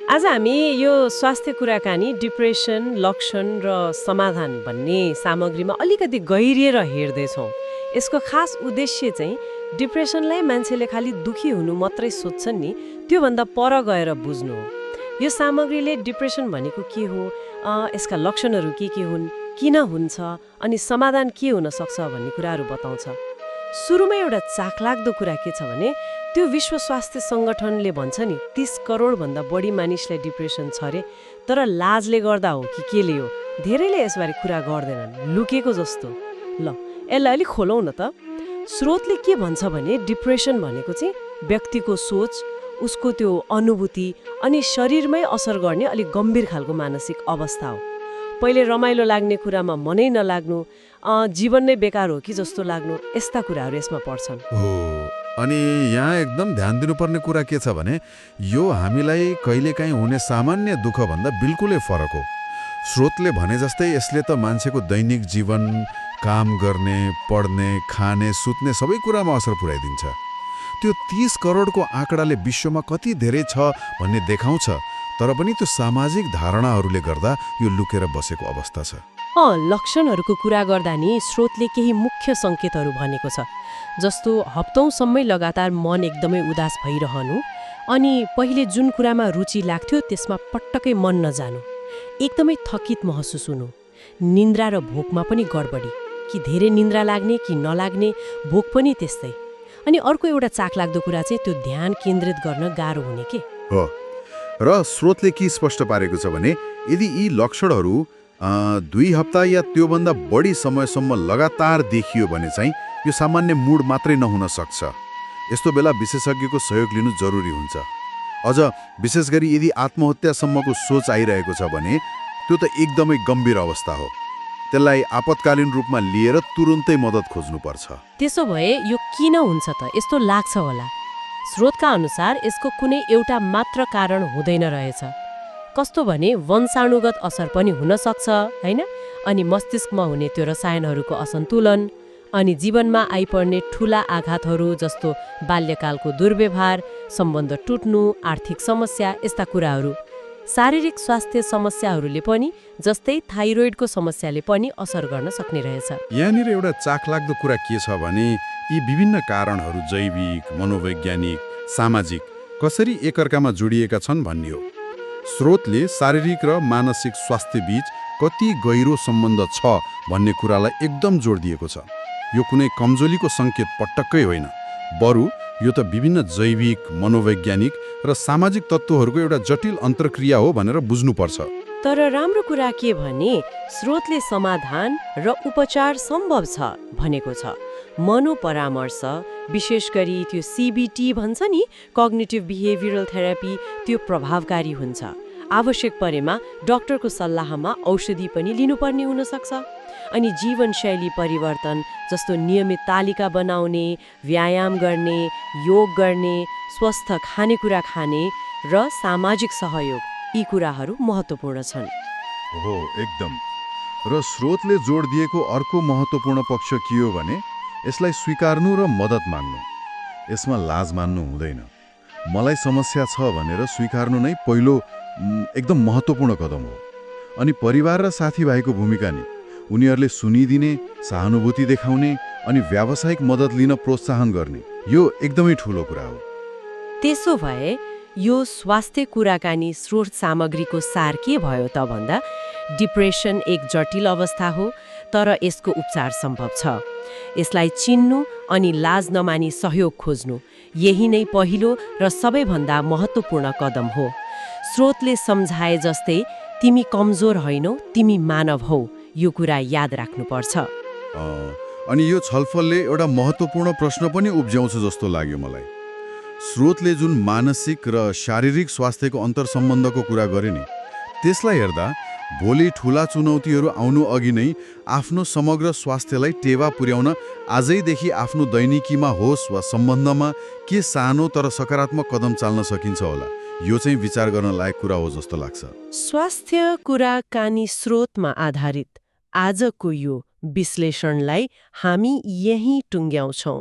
आज हामी यो स्वास्थ्य कुराकानी डिप्रेसन, लक्षण र समाधान भन्ने सामग्रीमा अलिकति गहिरिएर हेर्दैछौँ। यसको खास उद्देश्य चाहिँ डिप्रेसनलाई मान्छेले खालि दुखी हुनु मात्रै सोध्छन् नि, त्योभन्दा पर गएर बुझ्नु हो। यो सामग्रीले डिप्रेसन भनेको के हो, यसका लक्षणहरू के हुन्, किन हुन्छ, अनि समाधान के हुन सक्छ भन्ने कुराहरू बताउँछ। सुरुमा एउटा चाखलाग्दो कुरा के छ भने त्यो विश्व स्वास्थ्य सङ्गठनले भन्छ नि 30 करोडभन्दा बढी मानिसलाई डिप्रेसन छ अरे, तर लाजले गर्दा हो कि केले हो धेरैले यसबारे कुरा गर्दैनन्, लुकेको जस्तो। ल यसलाई अलिक खोलौँ न त। स्रोतले के भन्छ भने डिप्रेसन भनेको चाहिँ व्यक्तिको सोच, उसको त्यो अनुभूति अनि शरीरमै असर गर्ने अलिक गम्भीर खालको मानसिक अवस्था हो। पहिले रमाइलो लाग्ने कुरामा मनै नलाग्नु, जीवन नै बेकार हो कि जस्तो लाग्नु, यस्ता कुराहरू यसमा पर्छन्। हो, अनि यहाँ एकदम ध्यान दिनुपर्ने कुरा के छ भने यो हामीलाई कहिलेकाहीँ हुने सामान्य दुःखभन्दा बिल्कुलै फरक हो। स्रोतले भने जस्तै यसले त मान्छेको दैनिक जीवन, काम गर्ने, पढ्ने, खाने, सुत्ने सबै कुरामा असर पुर्याइदिन्छ। त्यो 30 करोडको आँकडाले विश्वमा कति धेरै छ भन्ने देखाउँछ, तर पनि त्यो सामाजिक धारणाहरूले गर्दा यो लुकेर बसेको अवस्था छ। लक्षणहरूको कुरा गर्दा नि स्रोतले केही मुख्य सङ्केतहरू भनेको छ, जस्तो हप्तौँसम्मै लगातार मन एकदमै उदास भइरहनु, अनि पहिले जुन कुरामा रुचि लाग्थ्यो त्यसमा पटक्कै मन नजानु, एकदमै थकित महसुस हुनु, निन्द्रा र भोकमा पनि गडबडी, कि धेरै निन्द्रा लाग्ने कि नलाग्ने, भोक पनि त्यस्तै। अनि अर्को एउटा चाखलाग्दो कुरा चाहिँ त्यो ध्यान केन्द्रित गर्न गाह्रो हुने के हो। र स्रोतले के स्पष्ट पारेको छ भने यदि यी लक्षणहरू 2 हप्ता या त्योभन्दा बढी समयसम्म लगातार देखियो भने चाहिँ यो सामान्य मूड मात्रै नहुन सक्छ। यस्तो बेला विशेषज्ञको सहयोग लिनु जरुरी हुन्छ। अझ विशेष गरी यदि आत्महत्यासम्मको सोच आइरहेको छ भने त्यो त एकदमै गम्भीर अवस्था हो। त्यसलाई आपतकालीन रूपमा लिएर तुरुन्तै मद्दत खोज्नुपर्छ। त्यसो भए यो किन हुन्छ त, यस्तो लाग्छ होला? स्रोतका अनुसार यसको कुनै एउटा मात्र कारण हुँदैन रहेछ। कस्तो भने वंशाणुगत असर पनि हुन सक्छ, हैन? अनि मस्तिष्कमा हुने त्यो रसायनहरूको असन्तुलन, अनि जीवनमा आइपर्ने ठूला आघातहरू जस्तो बाल्यकालको दुर्व्यवहार, सम्बन्ध टुट्नु, आर्थिक समस्या, यस्ता कुराहरू। शारीरिक स्वास्थ्य समस्याहरूले पनि, जस्तै थाइरोइडको समस्याले पनि असर गर्न सक्ने रहेछ। यहाँनिर एउटा चाखलाग्दो कुरा के छ भने यी विभिन्न कारणहरू जैविक, मनोवैज्ञानिक, सामाजिक कसरी एकअर्कामा जोडिएका छन् भन्ने हो। स्रोतले शारीरिक र मानसिक स्वास्थ्य बीच कति गहिरो सम्बन्ध छ भन्ने कुरालाई एकदम जोड दिएको छ। यो कुनै कमजोरीको सङ्केत पटक्कै होइन, बरु यो त विभिन्न जैविक, मनोवैज्ञानिक र सामाजिक तत्त्वहरूको एउटा जटिल अन्तर्क्रिया हो भनेर बुझ्नुपर्छ। तर राम्रो कुरा के भने स्रोतले समाधान र उपचार सम्भव छ भनेको छ। मनोपरामर्श, विशेष गरी त्यो CBT भन्छ नि, कग्निटिभ बिहेभियरल थेरापी, त्यो प्रभावकारी हुन्छ। आवश्यक परेमा डाक्टरको सल्लाहमा औषधि पनि लिनुपर्ने हुन सक्छ। अनि जीवनशैली परिवर्तन जस्तो नियमित तालिका बनाउने, व्यायाम गर्ने, योग गर्ने, स्वस्थ खानेकुरा खाने र सामाजिक सहयोग, यी कुराहरू महत्त्वपूर्ण छन्। हो, एकदम। र स्रोतले जोड दिएको अर्को महत्त्वपूर्ण पक्ष के हो भने यसलाई स्वीकार्नु र मद्दत माग्नु। यसमा लाज मान्नु हुँदैन। मलाई समस्या छ भनेर स्वीकार्नु नै पहिलो एकदम महत्त्वपूर्ण कदम हो। अनि परिवार र साथीभाइको भूमिका नि, उनीहरूले सुनिदिने, सहानुभूति देखाउने अनि व्यावसायिक मद्दत लिन प्रोत्साहन गर्ने, यो एकदमै ठूलो कुरा हो। त्यसो भए यो स्वास्थ्य कुराकानी स्रोत सामग्रीको सार के भयो त भन्दा डिप्रेसन एक जटिल अवस्था हो, तर यसको उपचार सम्भव छ। यसलाई चिन्नु अनि लाज नमानी सहयोग खोज्नु, यही नै पहिलो र सबैभन्दा महत्त्वपूर्ण कदम हो। स्रोतले सम्झाए जस्तै तिमी कमजोर होइनौ, तिमी मानव हौ, यो कुरा याद राख्नुपर्छ। अनि यो छलफलले एउटा महत्त्वपूर्ण प्रश्न पनि उब्जाउँछ जस्तो लाग्यो मलाई। स्रोतले जुन मानसिक र शारीरिक स्वास्थ्यको अन्तर्सम्बन्धको कुरा गरे नि, त्यसलाई हेर्दा भोलि ठूला चुनौतीहरू आउनु अघि नै आफ्नो समग्र स्वास्थ्यलाई टेवा पुर्याउन आजैदेखि आफ्नो दैनिकीमा होस् वा सम्बन्धमा के सानो तर सकारात्मक कदम चाल्न सकिन्छ होला, यो चाहिँ विचार गर्न लायक कुरा हो जस्तो लाग्छ। स्वास्थ्य कुराकानी स्रोतमा आधारित आजको यो विश्लेषणलाई हामी यहीँ टुङ्ग्याउँछौँ।